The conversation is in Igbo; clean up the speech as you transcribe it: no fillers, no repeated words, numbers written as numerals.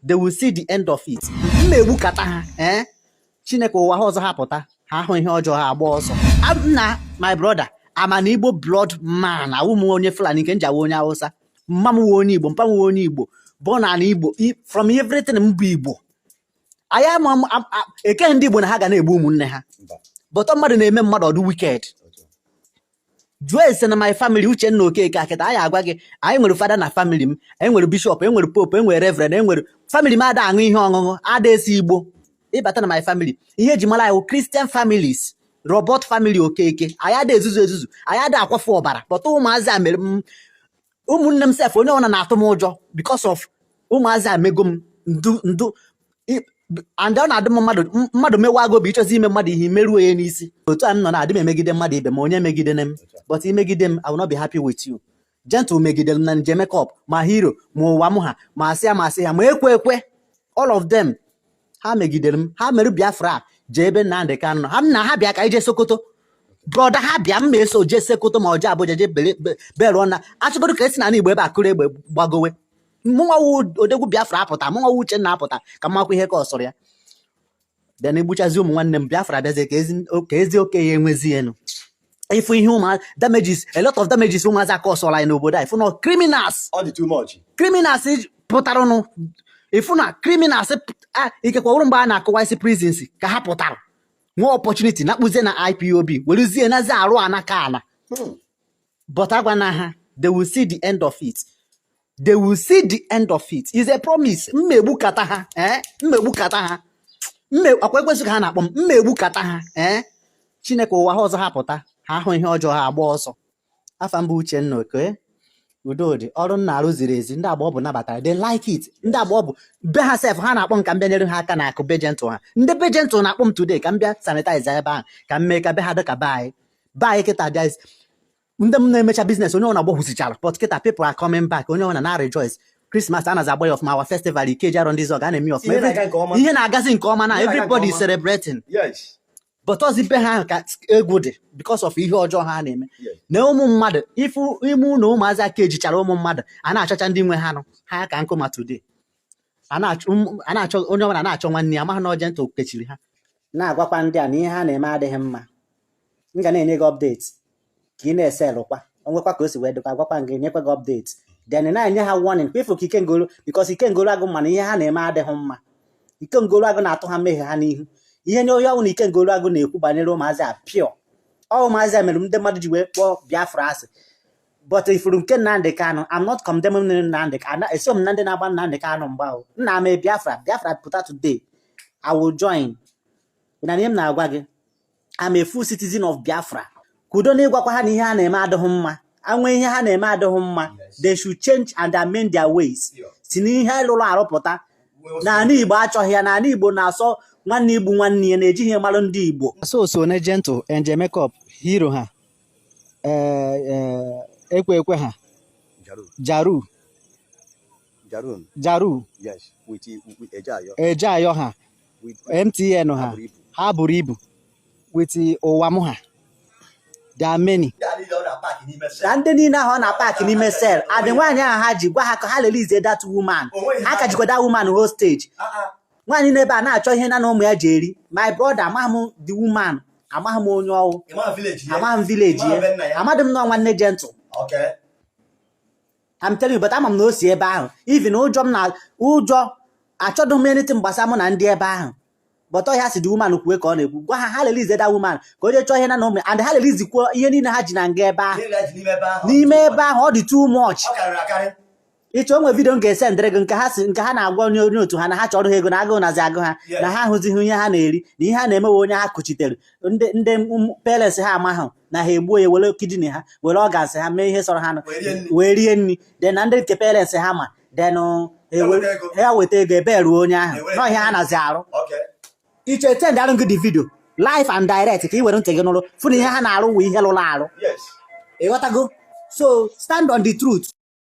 They will see the end of it. Mma egbukata ha. Ee, Chineke, ụwa ha ọzọ ha pụta, ha hụ ihe ọjọọ, ha agba ọsọ. Nna, my brother, ama na Igbo blood man. Awụ m onye Fulani nke nji awụ onye Hausa. Mma m wụ onye Igbo, mpa m wụ onye Igbo, born na Igbo. From everything, m bụ Igbo. Anyị ama ekeghị ndị Igbo na ha ga na-egbu ụmụnne ha. Mba. But mmadụ na-eme mmadụ ọdụ wicked. Jụọ ese na my family, Uchenna Okeke akịta, anyị agwa gị. Anyị nwere fada na family m, anyị nwere bishọp, enwere pope, enwere reverend, enwere family m. Ada aṅụ ihe ọṅụṅụ, ada esi Igbo. Ịbata na my family, ihe eji mara anyị wụ Christian families, robot family Okeke. Anyị ada ezuzu ezuzu, anyị ada akwafu ọbara. But ụmụazị a mere m, ụmụnne m sef, onye ọbụla na-atụ m ụjọ because of ụmụazị a mego m ndu ndu and ọ na-adị m mmadụ mmadụ mewa agụ obi ịchọzi ime mmadụ ihe, imeruo ya n'isi. Otu a m nọ na-adị m emegide mmadụ ibe m, onye megide m, but imegide m, I will not be happy with you. Gentle megidere m na njem makeup, ma hero, ma ụwa m ha, ma asị ya, ma asị ya, ma ekwe ekwe, all of them, ha megidere m. Ha mere Biafra jee ebe Nnamdị Kanụ nọ. Ha m na ha bịa ka anyị jee Sokoto. Brother, ha bịa, m ma eso jee Sokoto, ma ọ jee Abuja, jee beruo na achọgodo ka esi na Igbo ebe a kụrụ egbe gbagowe. Mụnwa wu odegwu Biafra apụta, mụnwa wu Uchenna apụta ka mmakwa ihe ka ọ sọrọ ya. Then egbuchazi ụmụ nwanne m. Biafra abịazie ka ezi oke ya enwezi enu. Ịfụ ihe ụmụ damages, a lot of damages ụmụazị aka ọsọrọ anyị n'obodo a. Ịfụ na criminals Ọ dị too much. Criminals pụtaranụ. Ịfụ na criminals ikekwe wụrụ mgbe a na-akụwa isi prisons ka ha pụtara, nwee opportunity na kpụzie na IPOB, werezie nazi arụ anaka ana. But agwa na ha, they will see the end of it. They will see the end of it, is a promise. Mma egbukata ha. Eh, mma egbukata ha. Mma ọkwa ekwesị ka ha na-akpọ m. Mma egbukata ha. Ee, Chineke, ụwa ha ọzọ ha pụta, ha hụ ihe ọjọọ, ha agba ọsọ. Afa mbụ Uchenna Oke. Udo dị. Ọrụ m na-arụ ziri ezi. Ndị agba ọ bụ nabatara, they like it. Ndị agba ọ bụ be ha sef, ha na-akpọ m ka m bịa nyere ha aka na akụ be Gentle ha. Ndị be Gentle na-akpọ m today ka m bịa sanitize ebe ahụ, ka m mee ka be ha dị ka be anyị. Be anyị kịta dị ndị m na-emecha business, onye ọbụla gbakwụsịchara, but kịta people are coming back. Onye ọbụla na-rejoice. Christmas anaghị agba ya ọfụma. Our festival, Ikeji Arọ Ndị Zọg, a na-eme ya ọfụma. Ihe na-aga nke ọma. Ihe na-agazi nke ọma na Ihe na-aga nke everybody is ọma. celebrating. But ọzi be ha ahụ ka egwu dị because of ihe ọjọọ ha na-eme na ụmụ mmadụ. Ifu ime ụlọ ụmụazị aka ejichara ụmụ mmadụ, a na-achọcha ndị nwe ha nụ ha ka nkụ. Ma today a na-achọ onye ọbụla na-achọ nwanne ya, amaghị na Gentle kechiri ha. Na-agwakwa ndị a na ihe ha na-eme adịghị mma. M ga na-enye gị update ka ị na-eselụkwa onwekwa ka o si wee dịkwa. Agwakwa m gị, nyekwa gị update, then na-enye ha warning kwa ifo ka Ikengolu, because Ikengolu agụ mana ihe ha na-eme adịghị mma. Ikengolu agụ na-atụ ha mmehie ha n'ihu. Ihe nye onye ọbụla Ikengolu agụ na-ekwu banyere ụmụazị a pure ọ ụmụazị a mere ndị mmadụ ji wee kpọọ Biafra asị. But ifuru nke Nnamdị Kanụ, I'm not condemning Nnamdị Kanụ. Eso m na ndị na-agba Nnamdị Kanụ mgba o. Nna m, Biafra, Biafra pụta today, I will join. Na ihe m na-agwa gị, I'm a full citizen of Biafra. Kwudo na ịgwakwa ha na ihe ha na-eme adịghị mma. Anwe ihe ha na-eme adịghị mma. They should change and amend their ways. Si n'ihe lụrụ arụpụta n'ala Igbo achọghị ya. N'ala Igbo na-asọ nwanne igbu nwanne ya na-ejighị marụ ndị Igbo. So so na Gentle, Angel Makeup, hero ha, ee, ekwe ekwe ha. Jaru. Jaru. Jarun. Jaru. Yes. With Ejayo. Ejeayo ha. With MTN ha. Ha buru ibu. Ha buru ibu with ụwa m ha. There are many. Ya niile ọ na-pack n'ime cell. Na ndị niile ahụ ọ na-pack n'ime cell adị. Nwaanyị ahụ ha ji gwa ha ka ha release that woman. O nweghị. Ha ka jikwa that woman hostage. Ah, ah. Nwaanyị n'ebe a na-achọ ihe na ụmụ ya ji eri. My brother, amaghị m the woman, amaghị m onye ọwụ. Ị maghị village ya? Amaghị m village. Ị maghị be nna ya ya? Amadị m nọ nwanne Gentle. I'm telling you, but ama m na o si ebe ahụ. Even ụjọ m na ụjọ achọdụ m anything gbasara mụ na ndị ebe ahụ, but ọhịa si the woman kwue ka ọ na-ekwu, gwa ha ha release that woman ka o jee chọọ ihe na ụmụ ya, and ha release kwuo ihe niile ha ji na nga ebe ahụ. Ihe niile ha ji n'ime ebe ahụ. N'ime ebe ahụ, ọ dị too much. Ọ karịrị akarị. Ịchọ onwe video m ga-esendịrị gị nke ha si, nke ha na-agwa onye otu ha na ha chọrọ ha ego na agụụ nazi agụ ha. Na ha ahụzighị ihe ha na-eri, na ihe ha na-emewe onye ha kuchitere ndị parents ha amahụ na ha egbuo ya, were kidney ha, were organs ha mee ihe sọrọ ha nụ. Wee rie nri. Wee rie nri. Then na ndị nke parents ha ma, then Eweta ego. ha weta ego ebe ruo onye ahụ. Ewere. N'ọhịa ha nazi arụ. Iche send arụ gị the video live and direct ka ị were ntị gị nụrụ, fụ na ihe ha na-arụ wụ ihe lụrụ arụ. Ịghọtago? So stand on the truth.